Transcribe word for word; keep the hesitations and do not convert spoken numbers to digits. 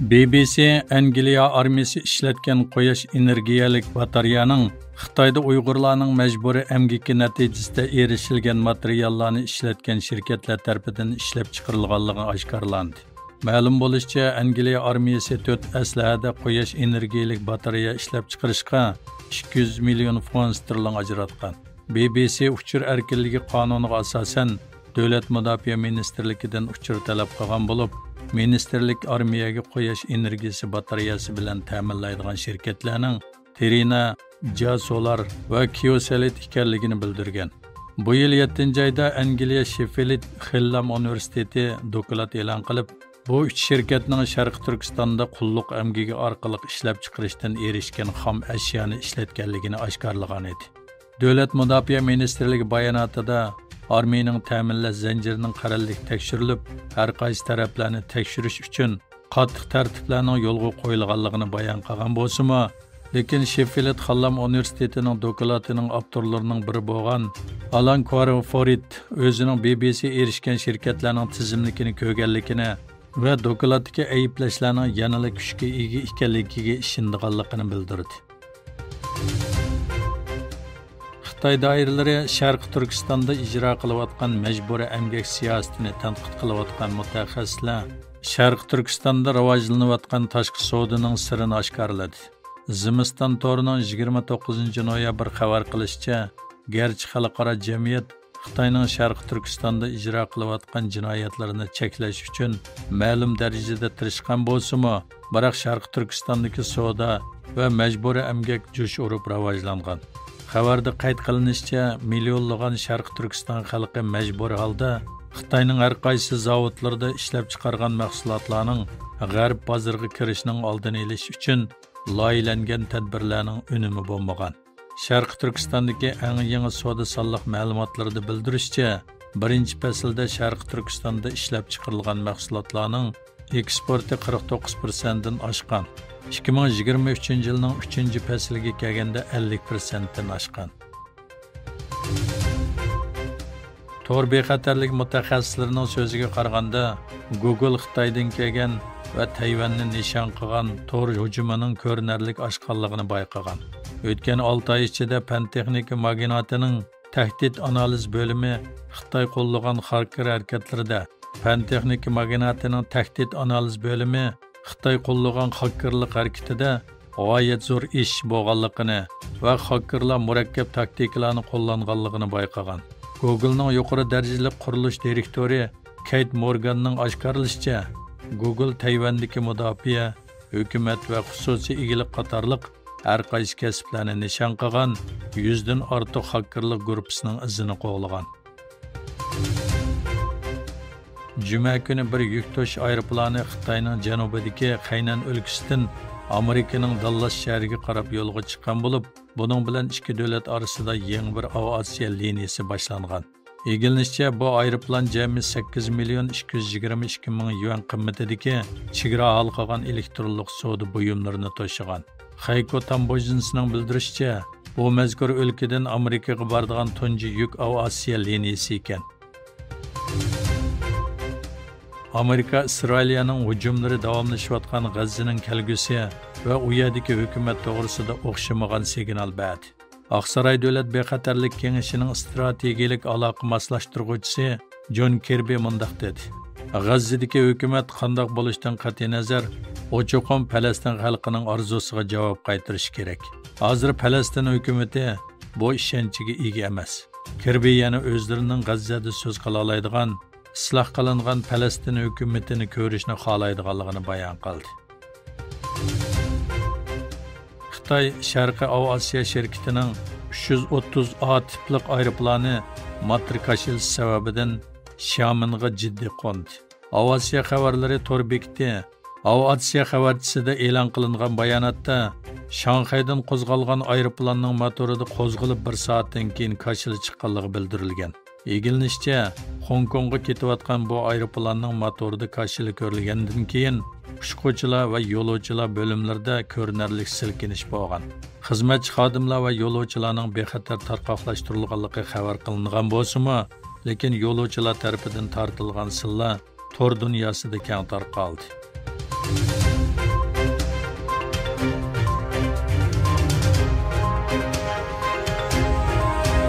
بى بى سى ئەنگلىيە ئارمىيىسى ئىشلەتكەن قۇياش ئېنېرگىيەلىك باتارېيەنىڭ خىتايدا ئۇيغۇرلارنىڭ مەجبۇرىي ئەمگىكى نەتىجىسىدە ئېرىشىلگەن ماتېرىياللارنى ئىشلەتكەن شىركەتلەر تەرىپىدىن ئىشلەپچىقىرىلغانلىقى ئاشكارىلاندى. مەلۇم بولۇشىچە، ئەنگلىيە ئارمىيىسى تۆت ئەسلىھەدە قۇياش ئېنېرگىيەلىك باتارېيە ئىشلەپچىقىرىشقا ئىككى يۈز مىليون فونت ستېرلىڭ ئاجراتقان. بى بى سى ئۇچۇر ئەركىنلىكى قانۇنىغا ئاساسەن، دۆلەت مۇداپىئە مىنىستىرلىكىدىن ئۇچۇر تەلەپ قىلغان بولۇپ، مىنىستىرلىك ئارمىيەگە قۇياش ئېنېرگىيىسى باتارېيەسى بىلەن تەمىنلەيدىغان شىركەتلەرنىڭ تېرىنا، جا سولار ۋە كىيوسېلىت ئىكەنلىكىنى بىلدۈرگەن. بۇ يىل يەتتىنچى ئايدا ئەنگلىيە شېففىلد خىللام ئۇنىۋېرسىتېتى دوكلات ئېلان قىلىپ، بۇ ئۈچ شىركەتنىڭ شەرقىي تۈركىستاندا قۇللۇق ئەمگىكى ئارقىلىق ئىشلەپچىقىرىشتىن ئېرىشكەن خام ئەشيانى ئىشلەتكەنلىكىنى ئاشكارىلىغان ئىدى. دۆلەت مۇداپىئە مىنىستىرلىكى باياناتىدا ئارمىيىنىڭ تەمىنلەش زەنجىرىنىڭ قەرەللىك تەكشۈرۈلۈپ، ھەر قايسى تەرەپلەرنى تەكشۈرۈش ئۈچۈن قاتتىق تەرتىپلەرنىڭ يولغا قويۇلغانلىقىنى بايان قىلغان بولسىمۇ، لېكىن شېففىلد خانلام ئۇنىۋېرسىتېتىنىڭ دوكلاتىنىڭ ئاپتورلىرىنىڭ بىرى بولغان ئالان كوارفورد ئۆزىنىڭ بى بى سى ئېرىشكەن شىركەتلەرنىڭ تىزىملىكىنى كۆرگەنلىكىنى ۋە دوكلاتتىكى ئەيىبلەشلەرنىڭ يەنىلا كۈچكە ئىگە ئىكەنلىكىگە ئىشىنىدىغانلىقىنى بىلدۈردى. خىتاي دائىرىلىرى شەرقىي تۈركىستاندا ئىجرا قىلىۋاتقان مەجبۇرىي ئەمگەك سىياسىتىنى تەنقىد قىلىۋاتقان مۇتەخەسسىسلەر شەرقىي تۈركىستاندا راۋاجلىنىۋاتقان تاشقى سودىنىڭ سىرىنى ئاشكارىلىدى. زىمىستان تورىنىڭ يىگىرمە توققۇزىنچى نويابىر خەۋەر قىلىشىچە، گەرچە خەلقئارا جەمئىيەت خىتاينىڭ شەرقىي تۈركىستاندا ئىجرا قىلىۋاتقان جىنايەتلىرىنى چەكلەش ئۈچۈن مەلۇم دەرىجىدە تىرىشقان بولسىمۇ، بىراق شەرقىي تۈركىستاندىكى سودا ۋە مەجبۇرىي ئەمگەك جۇش ئۇرۇپ راۋاجلانغان. خەۋەردە قەيت قىلىنىشىچە، مىليونلىغان شەرقىي تۈركىستان خەلقى مەجبۇرىي ھالدا خىتاينىڭ ھەر قايسى زاۋۇتلىرىدا ئىشلەپچىقارغان مەھسۇلاتلارنىڭ غەرب بازىرىغا كىرىشىنىڭ ئالدىنى ئېلىش ئۈچۈن لايىھەلەنگەن تەدبىرلەرنىڭ ئۈنۈمى بولمىغان. شەرقىي تۈركىستاندىكى ئەڭ يېڭى سودا سانلىق مەلۇماتلىرىدا بىلدۈرۈشىچە، بىرىنچى پەسىلدە شەرقىي تۈركىستاندا ئىشلەپچىقىرىلغان مەھسۇلاتلارنىڭ ئېكسپورتى قىرىق توققۇز پىرسەنتتىن ئاشقان، ئىككى مىڭ يىگىرمە ئۈچىنچى يىلنىڭ ئۈچىنچى پەسلىگە كەلگەندە ئەللىك پىرسەنتتىن ئاشقان. تور بىخەتەرلىك مۇتەخەسسىسلىرىنىڭ سۆزىگە قارىغاندا، گۇگل خىتايدىن كەلگەن ۋە تەيۋەننى نىشان قىلغان تور ھۇجۇمىنىڭ كۆرۈنەرلىك ئاشقانلىقىنى بايقىغان. ئۆتكەن ئالتە ئاي ئىچىدە پەن تېخنىكا ماگناتىنىڭ تەھدىت ئانالىز بۆلۈمى خىتاي قوللىغان خاككېر ھەرىكەتلىرىدە، پەن تېخنىكا ماگناتىنىڭ تەھدىت ئانالىز بۆلۈمى خىتاي قوللىغان خاككېرلىق ھەرىكىتىدە غايەت زور ئېشىش بولغانلىقىنى ۋە خاككېرلار مۇرەككەپ تاكتىكىلارنى قوللانغانلىقىنى بايقىغان. گوگلنىڭ يۇقىرى دەرىجىلىك قۇرۇلۇش دىرېكتورى كەيت مورگاننىڭ ئاشكارىلىشىچە، گوگل تەيۋەندىكى مۇداپىئە، ھۆكۈمەت ۋە خۇسۇسىي ئىگىلىك قاتارلىق ھەر قايسى كەسىپلەرنى نىشان قىلغان يۈزدىن ئارتۇق خاككېرلىق گۇرۇپپىسىنىڭ ئىزىنى قوغلىغان. جۈمە كۈنى بىر يۈك توشۇش ئايروپىلانى خىتاينىڭ جەنۇبىدىكى خەينەن ئۆلكىسىدىن ئامېرىكىنىڭ داللاس شەھىرىگە قاراپ يولغا چىققان بولۇپ، بۇنىڭ بىلەن ئىككى دۆلەت ئارىسىدا يېڭى بىر ئاۋىئاتسىيە لىنىيىسى باشلانغان. ئىگىلىنىشىچە، بۇ ئايروپىلان جەمئىي سەككىز مىليون ئىككى يۈز يىگىرمە ئىككى مىڭ يۈەن قىممىتىدىكى چېگرا ھالقىغان ئېلېكترونلۇق سودا بۇيۇملىرىنى توشۇغان. خەيكو تامبوژنىسىنىڭ بىلدۈرۈشىچە، بۇ مەزكۇر ئۆلكىدىن ئامېرىكىغا بارىدىغان تۇنجى يۈك ئاۋىئاتسىيە لىنىيىسى ئىكەن. ئامېرىكا ئىسرائىلىيەنىڭ ھۇجۇملىرى داۋاملىشىۋاتقان غەززىنىڭ كەلگۈسى ۋە ئۇ يەردىكى ھۆكۈمەت توغرىسىدا ئوخشىمىغان سىگنال بەردى. ئاقساراي دۆلەت بىخەتەرلىك كېڭىشىنىڭ ئىستراتېگىيىلىك ئالاقە ماسلاشتۇرغۇچىسى جون كىربى مۇنداق دېدى: «غەززىدىكى ھۆكۈمەت قانداق بولۇشىدىن قەتئىينەزەر، ئۇ چوقۇم پەلەستىن خەلقىنىڭ ئارزۇسىغا جاۋاب قايتۇرۇشى كېرەك. ھازىر پەلەستىن ھۆكۈمىتى بۇ ئىشەنچىگە ئىگە ئەمەس.» كىربى يەنە ئۆزلىرىنىڭ غەززەدە سۆز قىلالايدىغان، ئىسلاھ قىلىنغان پەلەستىن ھۆكۈمىتىنى كۆرۈشنى خالايدىغانلىقىنى بايان قىلدى. خىتاي شەرقىي ئاۋىئاتسىيە شىركىتىنىڭ ئۈچ يۈز ئوتتۇز ئا تىپلىق ئايروپىلانى ماتور كاشىلىسى سەۋەبىدىن شيامېنغا جىددىي قوندى. ئاۋىئاتسىيە خەۋەرلىرى تور بېكىتى ئاۋىئاتسىيە خەۋەرچىسىدە ئېلان قىلىنغان باياناتتا، شاڭخەيدىن قوزغالغان ئايروپىلاننىڭ موتورىدا قوزغىلىپ بىر سائەتتىن كېيىن كاشىلا چىققانلىقى بىلدۈرۈلگەن. ئىگىلىنىشىچە، خوڭكوڭغا كېتىۋاتقان بۇ ئايروپىلاننىڭ موتورىدا كاشىلا كۆرۈلگەندىن كېيىن، ئۇچقۇچىلار ۋە يولۇچىلار بۆلۈملىرىدە كۆرۈنەرلىك سىلكىنىش بولغان. خىزمەتچى خادىملار ۋە يولۇچىلارنىڭ بىخەتەر تارقاقلاشتۇرۇلغانلىقى خەۋەر قىلىنغان بولسىمۇ، لېكىن يولۇچىلار تەرىپىدىن تارتىلغان سىنلار تور دۇنياسىدا كەڭ تارقالدى.